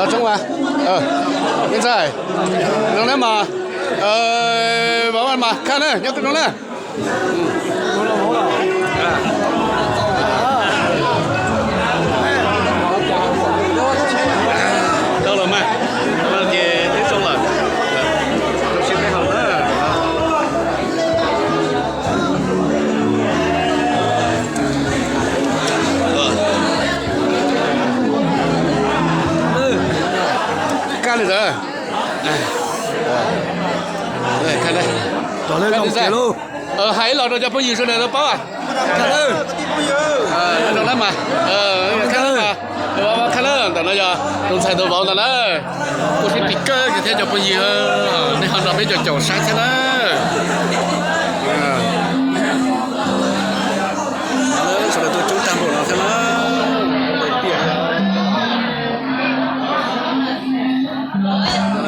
Tsoom mas, me ntxhais, zoo na mas, mas khaj na, nyob zoo na. Tau lawm mas, ces twb zoo lawm. Zoo siab peb haus na. Kaj li ntawd. Hais ib los rau cov phooj ywg sawv daws tau paub. Zoo na mas, khaj na, ntawm no yog tus ntxhais tus vauv ntawm na. Kuj sib pim kawg thiab cov phooj ywg, nej ho nrog peb caum caum saib thiab na. Sawv daws tuaj coob tag npaum no thiab na.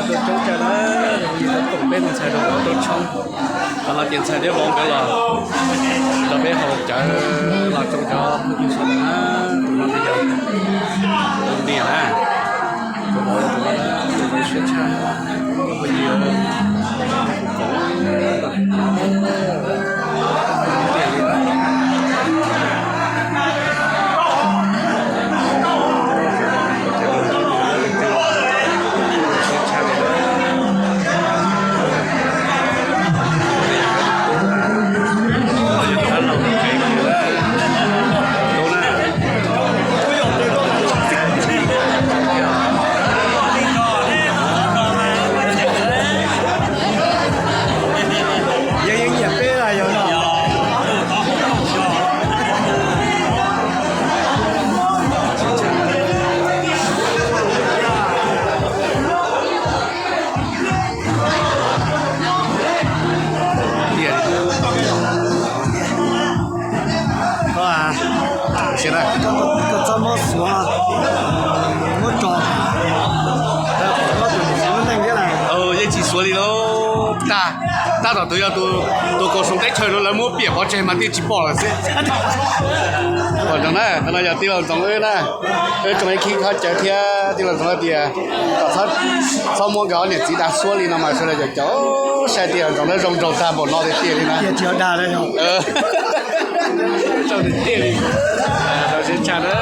Tuaj coob tag na, peb tus ntxhais tus vauv tuaj tshoob. Qhov no ces ntxhais thiab vauv nkawd los nrog peb haus cawv los tsoo cov phooj ywg sawv daws na. Tus no ces yog tus niam na, tus vauv tus no na, tus vauv siab tshaj, tus phooj ywg. Yeej tsis xuav li lauj. Tag, tab tom tus yog tus kaus soos teb chaws no lawv muab piam pov tseg mas twb tsis pom lawm xwb. Ua rau na, qhov no yog tij laug Ntxoov wb na, wb tsoom ib khib khaub cawv thiab tij laug Ntxoov hais tias kom txhob muab nkawd ob niam txiv dag xuab li no mas sawv daws caum caum saib tij laug Ntxoov lawv zoo nraug tag npaum no tiag tiag li na. Zoo tiag tiag li, zoo siab tshaj na.